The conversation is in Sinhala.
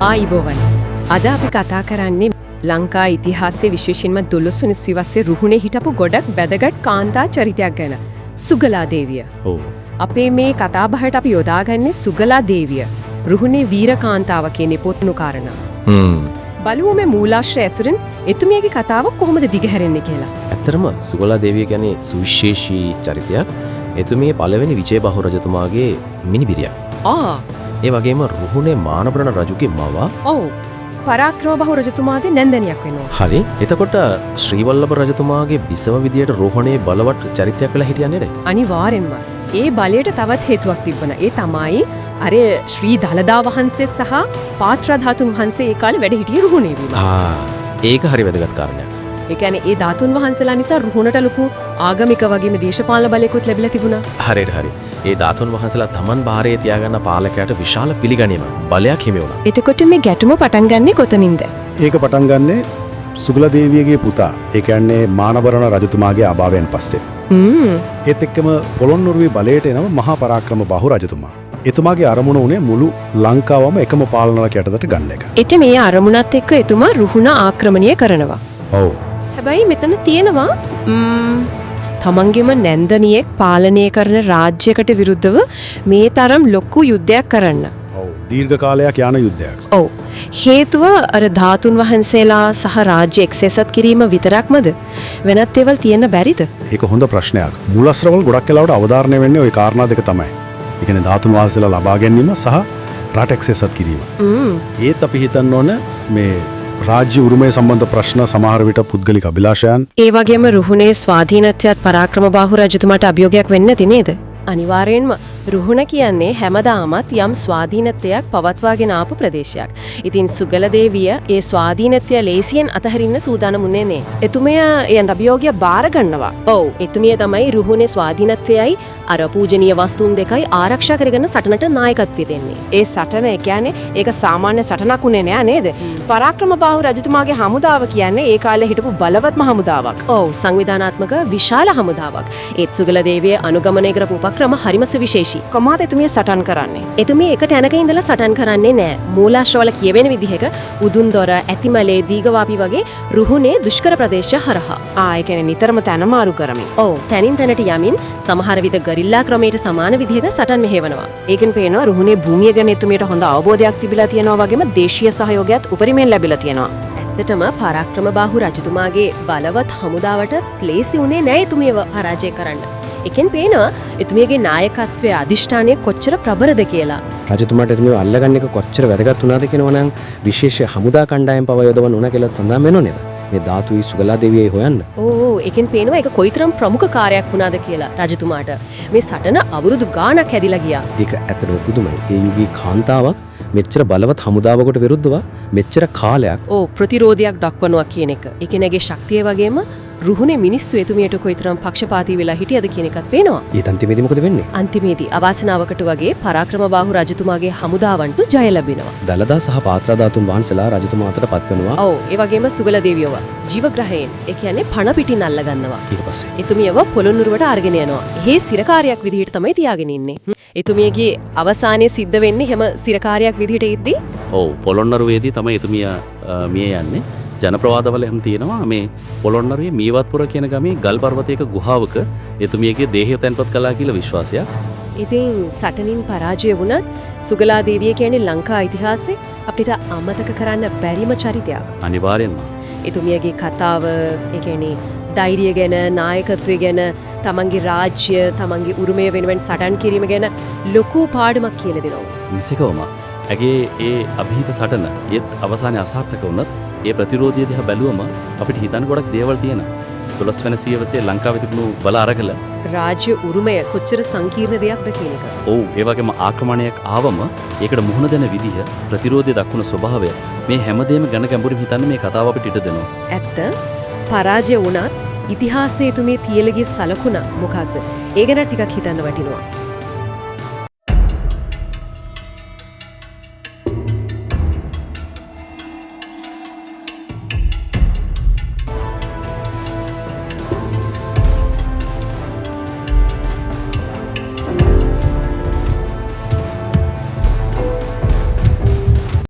ආයිබෝවන්. අද අපි කතා කරන්නේ ලංකා ඉතිහාසයේ විශේෂයෙන්ම 12 වෙනි සියවසේ රුහුණේ හිටපු ගොඩක් වැදගත් කාන්තා චරිතයක් ගැන. සුගලා දේවිය. ඔව්. අපේ මේ කතාබහට අපි යොදාගන්නේ සුගලා දේවිය. රුහුණේ වීර කාන්තාව කියන පොත්නු කාරණා. බලමු මේ මූලාශ්‍රය ඇසුරෙන් එතුමියගේ කතාව කොහොමද දිගහැරෙන්නේ කියලා. ඇත්තටම සුගලා දේවිය කියන්නේ සුවිශේෂී චරිතයක්. එතුමිය පළවෙනි විජයබාහු රජතුමාගේ මිනිබිරියක්. ආ ඒ වගේම රුහුණේ මානබරණ රජුගේ මව. ඔව්. පරාක්‍රමබාහු රජතුමාගේ නැන්දනියක් වෙනවා. හරි. එතකොට ශ්‍රීවල්ලභ රජතුමාගේ බිසව විදියට රුහුණේ බලවත් චරිතයක් වෙලා හිටියා නේද? අනිවාර්යෙන්ම. ඒ බලයට තවත් හේතුවක් තිබුණා. ඒ තමයි අර ශ්‍රී දළදා වහන්සේ සහ පාත්‍රා ධාතුන් වහන්සේ ඒ කාලේ වැඩ හිටියේ රුහුණේ වීම. ආ ඒක හරි වැදගත් කාරණයක්. ඒ කියන්නේ ඒ ධාතුන් වහන්සේලා නිසා රුහුණට ලොකු ආගමික වගේම දේශපාලන බලයකුත් ලැබිලා තිබුණා. හරියට හරි. ඒ ධාතුන් වහන්සේලා තමන් භාරයේ තියාගන්න පාලකයාට විශාල පිළිගැනීමක් බලයක් හිමි වුණා. එතකොට මේ ගැටුම පටන් ගන්නෙ කොතනින්ද? ඒක පටන් ගන්නෙ සුගල දේවියගේ පුතා, ඒ කියන්නේ මානවරණ රජතුමාගේ අභාවයෙන් පස්සේ. ඒත් එක්කම පොළොන්නරුවේ බලයට එනව මහා පරාක්‍රම බාහු රජතුමා. එතුමාගේ අරමුණ උනේ මුළු ලංකාවම එකම පාලනයක් යටතට ගන්න එක. එට මේ අරමුණත් එක්ක එතුමා රුහුණ ආක්‍රමණය කරනවා. ඔව්. හැබැයි මෙතන තියෙනවා තමන්ගේම නැන්දනියෙක් පාලනය කරන රාජ්‍යයකට විරුද්ධව මේ තරම් ලොකු යුද්ධයක් කරන්න. ඔව්. දීර්ඝ කාලයක් යන යුද්ධයක්. ඔව්. හේතුව අර ධාතුන් වහන්සේලා සහ රාජ්‍ය එක්සේසත් කිරීම විතරක්මද? වෙනත් දේවල් තියෙන්න බැරිද? ඒක හොඳ ප්‍රශ්නයක්. මූලාශ්‍රවල ගොඩක් වෙලාවට අවධාරණය වෙන්නේ ඔය කාරණා දෙක තමයි. ඒ කියන්නේ ධාතුන් වහන්සේලා ලබා ගැනීම සහ රට එක්සේසත් කිරීම. ඒත් අපි හිතන්න ඕන මේ රාජ්‍ය උරුමය සම්බන්ධ ප්‍රශ්න සමහර විට පුද්ගලික අභිලාෂයන් ඒ වගේම රුහුණේ ස්වාධීනත්වයත් පරාක්‍රමබාහු රජතුමාට අභියෝගයක් වෙන්න ඇති නේද? අනිවාර්යෙන්ම රුහුණ කියන්නේ හැමදාමත් යම් ස්වාධීනත්වයක් පවත්වාගෙන ආපු ප්‍රදේශයක්. ඉතින් සුගල දේවිය ඒ ස්වාධීනත්වය ලේසියෙන් අතහරින්න සූදානම් වුණේ නෑ. එතුමිය ඒ අභියෝගය බාර ගන්නවා. ඔව්, එතුමිය තමයි රුහුණේ ස්වාධීනත්වයයි අර පූජනීය වස්තුන් දෙකයි ආරක්ෂා කරගෙන සටනට නායකත්වය දෙන්නේ. ඒ සටන ඒ කියන්නේ ඒක සාමාන්‍ය සටනක් උනේ නෑ නේද? පරාක්‍රමබාහු රජතුමාගේ හමුදාව කියන්නේ ඒ කාලේ හිටපු බලවත්ම හමුදාවක්. ඔව්, සංවිධානාත්මක විශාල හමුදාවක්. ඒත් සුගල දේවිය අනුගමනය කරපු උපක්‍රම හරිම සුවිශේෂී. කොහොමද එතුමිය සටන් කරන්නේ? එතුමිය එක තැනක ඉඳලා සටන් කරන්නේ නෑ. මූලාශ්‍රවල කියවෙන විදිහක උදුන්දොර, ඇතිමලේ, දීඝවාපි වගේ රුහුණේ දුෂ්කර ප්‍රදේශ හරහා. ආ ඒ කියන්නේ නිතරම තැන මාරු කරමින්. ඔව්, තැනින් තැනට යමින් සමහර විට ගරිල්ලා ක්‍රමයට සමාන විදිහක සටන් මෙහෙවනවා. ඒකෙන් පේනවා රුහුණේ භූමිය ගැන එතුමියට හොඳ අවබෝධයක් තිබිලා තියෙනවා වගේම දේශීය සහයෝගයත් උපරිමයෙන් ලැබිලා තියෙනවා. ඇත්තටම පරාක්‍රමබාහු රජතුමාගේ බලවත් හමුදාවට ලේසි වුණේ නෑ එතුමියව පරාජය කරන්න. එකෙන් පේනවා එතුමියගේ නායකත්වයේ අධිෂ්ඨානය කොච්චර ප්‍රබලද කියලා. රජතුමාට එතුමියව අල්ලගන්න එක කොච්චර වැදගත් වුණාද කියනවා නම් විශේෂ හමුදා කණ්ඩායම් පවා යොදවන්න උනා කියලා සඳහන් වෙනව නේද? මේ ධාතුයි සුගලා දේවියයි හොයන්න. ඔව්, ඒකෙන් පේනවා ඒක කොයිතරම් ප්‍රමුඛ කාර්යයක් වුණාද කියලා රජතුමාට. මේ සටන අවුරුදු ගාණක් හැදිලා ගියා. ඒක ඇත්තටම පුදුමයි. ඒ යුගයේ කාන්තාවක් මෙච්චර බලවත් හමුදාවකට විරුද්ධව මෙච්චර කාලයක් ඔව්, ප්‍රතිරෝධයක් දක්වනවා කියන එක. ඒ කෙනාගේ ශක්තිය වගේම රුහුණේ මිනිස්සු එතුමියට කොයිතරම් පක්ෂපාතී වෙලා හිටියද කියන එකත් පේනවා. ඒත් අන්තිමේදී මොකද වෙන්නේ? අන්තිමේදී අවාසනාවකට වගේ පරාක්‍රමබාහු රජතුමාගේ හමුදාවන්ට ජය ලැබෙනවා. දළදා සහ පාත්‍රා ධාතුන් වහන්සේලා රජතුමා අතට පත් වෙනවා. ඔව්, ඒ වගේම සුගල දේවියව ජීවග්‍රහයෙන්, ඒ කියන්නේ පණ පිටින් අල්ල ගන්නවා. ඊට පස්සේ එතුමියව පොළොන්නරුවට අරගෙන යනවා. එහෙ සිරකාරයක් විදිහට තමයි තියාගෙන ඉන්නේ. එතුමියගේ අවසානයේ සිද්ධ වෙන්නේ හැම සිරකාරයක් විදිහට ඉද්දී ඔව්, පොළොන්නරුවේදී තමයි එතුමිය මිය යන්නේ. ජනප්‍රවාදවල එහෙම තියෙනවා මේ පොළොන්නරුවේ මීවත්පුර කියන ගමේ ගල් පර්වතයක ගුහාවක එතුමියගේ දේහය තැන්පත් කළා කියලා විශ්වාසයක්. ඉතින් සටනින් පරාජය වුණත් සුගලා දේවිය කියන්නේ ලංකා ඉතිහාසයේ අපිට අමතක කරන්න බැරිම චරිතයක්. අනිවාර්යෙන්ම. එතුමියගේ කතාව, ඒ කියන්නේ ධෛර්යය ගැන, නායකත්වය ගැන, තමන්ගේ රාජ්‍ය, තමන්ගේ උරුමය වෙනුවෙන් සටන් කිරීම ගැන ලොකු පාඩමක් කියලා දෙනවා. නිසකවම ඇගේ ඒ අභීත සටන ඒත් අවසානයේ අසාර්ථක වුණත් ඒ ප්‍රතිරෝධය දිහා බැලුවම අපිට හිතන්න ගොඩක් දේවල් තියෙනවා. 12 වෙනි සියවසේ ලංකාවේ තිබුණු බල අරගල, රාජ්‍ය උරුමය කොච්චර සංකීර්ණ දෙයක්ද කියන එක. ඔව්, ඒ වගේම ආක්‍රමණයක් ආවම ඒකට මුහුණ දෙන විදිහ, ප්‍රතිරෝධය දක්වන ස්වභාවය මේ හැමදේම ගැන ගැඹුරින් හිතන්න මේ කතාව අපිට ඉඩ දෙනවා. ඇත්ත, පරාජය වුණත් ඉතිහාසයේ එතුමිය තියලගේ සලකුණ මොකක්ද? ඒ ගැන ටිකක් හිතන්න වටිනවා.